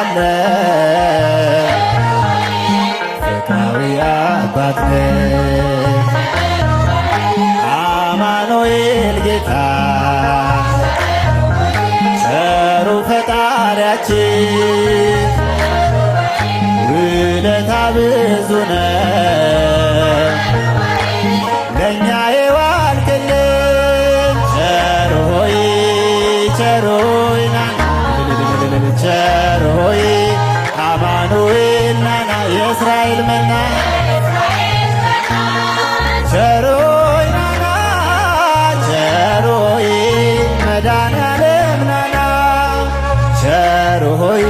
አለ ፍቅራዊ አባት ነህ አማኑኤል ጌታ ቸሩ ፈጣሪያችን ውለታ ብዙ ነው ለእኛ የዋልክልን ቸር ሆይ ቸር ሆይ ናና ቸር ሆይ አማኑኤል ናና የእስራኤል መና።